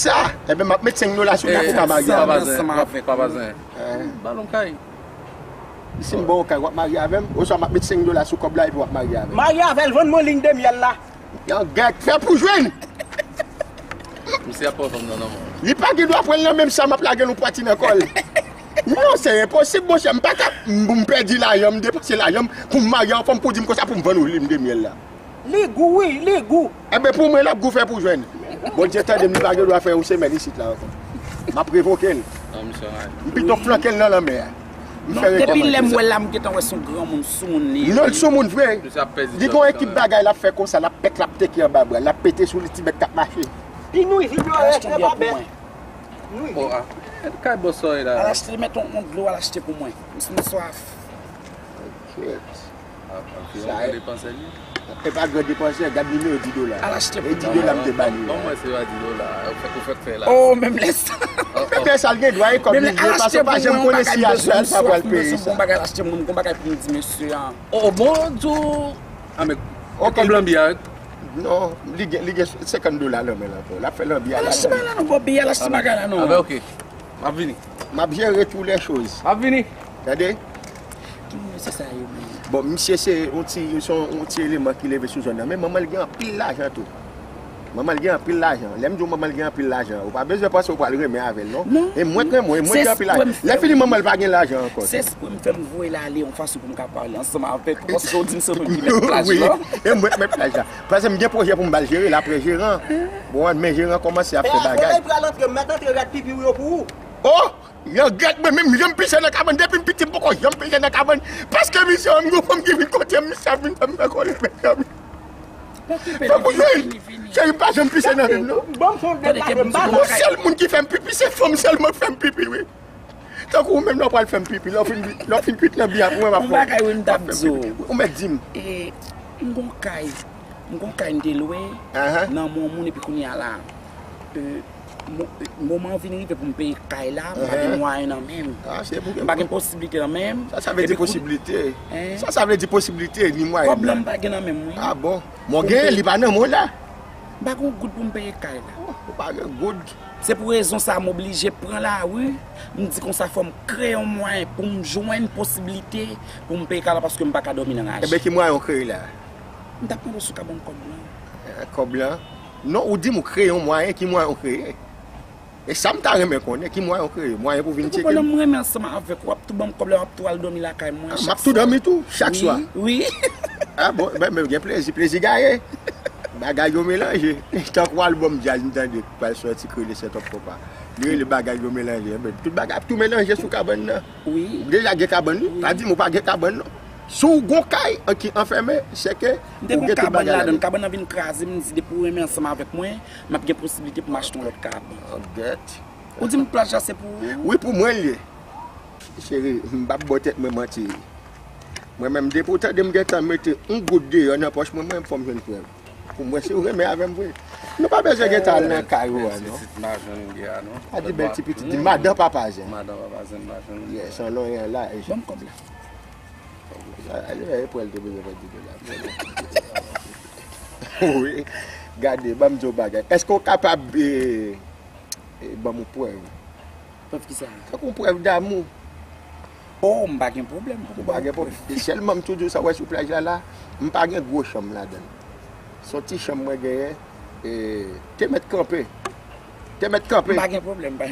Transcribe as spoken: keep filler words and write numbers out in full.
Sa, enben, m ap met senk dola sou kòb ou ka marye avè m. Ansanm avèk ou. Ba l yon kay. Si m ba w yon kay, w ap marye avè m? Oswa m ap met senk dola sou kòb la epi w ap marye avè m? Marye avè l, vann mwen liy de myèl la. Yon gèt, fè pou jwenn! Misye ap pran fanm nan nan men w. Li pa gen dwa pran l nan men m, sa m ap lage l yon pati nan kò l. Non, se enposib, monchè. M pa ka, m, m pèdi lajan, m depanse lajan m pou m marye yon fanm pou di m konsa pou m vann ou liy de myèl la. Li gou, wi, li gou. Enben, pou mwen, l ap gou, fè pou jwenn. Bondye tande m, li pa gen dwa fè yon semèn isit la ankò. M ap revoke l. M pito flanke l nan lanmè a. M fè rekòmanse. Depi lè m wè l la, m gentan wè se yon granmoun soumoun li ye. Non, l soumoun vre. Li gen yon ekip bagay l ap fè konsa, l ap pèt, l ap teke anba bra, l ap pete sou li, ti bèt k ap mache. Pi nou isit yo, respè pa bèt. Nou isit. Kay bòs sa ye la. Al achte, met yon, yon dlo, al achte pou mwen. M swaf. Kèt. Sa e pa gran depansè, gad nimewo dis dola. Al achte pou mwen. E dis dola m te ba li. Ban mwen se pa dis dola. Ou fè, ou fè fè la. Oh, menm lè sa. Fè sa l gen dwa e kòb li vle, paske w pa janm konnen si aswè a l pa pral peye sa. Gon bagay al achte pou mwen, gon bagay pou m di mesye a. Oh, bon, di w. A, men, kòb lanbi a. Non, li gen, li gen senkant dola nan men l ankò. L ap fè lanbi a la. Al achte bagay la non, Bobby, al achte bagay la non. A, ben, ok. M ap vini. M ap jere tou lè choz. M ap vini. Tande? Ki moun mesye sa yo menm? Bon, misye se yon ti, se yon, yon ti eleman ki leve sou zòn nan. Men manman l gen anpil lajan tou. Manman l gen anpil lajan. Lè m di w manman l gen anpil lajan, ou pa bezwen panse ou pral renmen avè l, non. Non. E mwen k renmen w, e mwen gen anpil lajan. Lè fini manman l pa gen lajan ankò. Se espre m fè m voye l ale yon fason pou m ka pale ansanm avèk ou, paske ou di m se ou menm ki mèt plaj la. Wi, e mwen k mèt plaj la. Paske m gen pwojè pou m ba l jere l apre jeran. Bon, men jeran kòmanse ap fè bagay. E apre lè l pral antre, m mèt antre rad pipi w yo pou ou. Oh! Yon gèt mwen menm, jan m pise nan kabann, depi m piti m poko janm pise nan kabann. Paske misye wè m gon fanm ki vin kote m, misye ap vin fè m fè kòlè, mesye. Fè pou jwenn. Cheri, m pa janm pise nan vi m, non. Bon, m se yon dènyalyè, m pa. Yon sèl moun ki fè m pipi, se fanm sèlman k fè m pipi, wi. Tankou ou menm, lè w pral fè m pipi, lè w fin, lè w fin kwit lanbi a pou mwen, m ap fè w. Yon bagay, wi, m t ap di w. Ou mèt di m. E, m gon kay, m gon kay m te lwe nan men yon moun, epi kounye a la, e, mo-, moman an vin rive pou m peye kay la, m pa gen mwayen nan men m. M pa gen posiblite nan men m. Sa, sa vle di posiblite. Sa, sa vle di posiblite, ni mwayen nan. Kòb la, m pa gen nan men m, wi. A bon? Mwen genyen, li pa nan mwen la. M pa gen yon goud pou m peye kay la. Oh, ou pa gen goud? Se pou rezon sa a, m oblije pran lari. M di konsa, fò m kreye yon mwayen pou m jwenn posiblite pou m peye kay la, paske m pa ka dòmi nan raje. Enben, ki mwayen w kreye la? M t ap mande w si w ka ban m kòb lan. Eh, kòb lan? Non, ou di m ou kreye yon mwayen, ki mwayen w kreye? E sa m ta renmen konnen, ki mwayen w kreye? Mwayen pou vin tcheke m? Pandan m renmen ansanm avèk ou, w ap tou ban m kòb la, w ap tou al dòmi lakay mwen chak swa. M ap tou dòmi tou, chak swa? Wi, wi. A bon, ben, men gen plezi, plezi gaye. Bagay yo melanje. Tankou albòm djaz m tande k pral sòti k rele Set Up Konpa. Li rele bagay yo melanje. Men tout bagay ap tou melanje sou kabann nan. Wi. Ou deja gen kabann, wi. Pa di m ou pa gen kabann, non. Si w gon kay an ki anfèmen, se ke ou gen tout bagay ladan l. M te gon kabann ladan l, kabann nan vin kraze, m di depi w renmen ansanm avèk mwen, m ap gen posiblite pou m achte yon lòt kabann. Ou di m plaj la se pou ou? Wi, pou mwen l ye. Cheri, m p ap ba w tèt mwen manti. Mwen menm, depi w tande m gentan mete yon goud deyò nan pòch mwen, mwen, fò m jwenn prèv. Pou mwen, si w renmen avè m vre, nou pa bezwen gentan al nan kay ou a, non. Pitit madanm pa jwenn gen a, non. A di bèl ti pitit, di madan papa zen. Madan papa zen pa jwenn gen a. Yes, an lonyen la, e jan. Ban m kòb la. Sa, e, e, e, pou l te bezwen fè di dola. Wi. Gade, ban m di w bagay. Èske w kapab, e, e, ban m yon prèv? Prèv ki sa? Tankou yon prèv damou. Oh, m pa gen pwoblèm pou m ba w prèv. Ou pa gen pwoblèm. E sèlman m tou di w sa w wè sou plaj la la, m pa gen gwo chanm ladan l. Se yon ti chanm mwen genyen, e, te mèt kanpe. Te mèt kanpe. M pa gen pwoblèm, m pa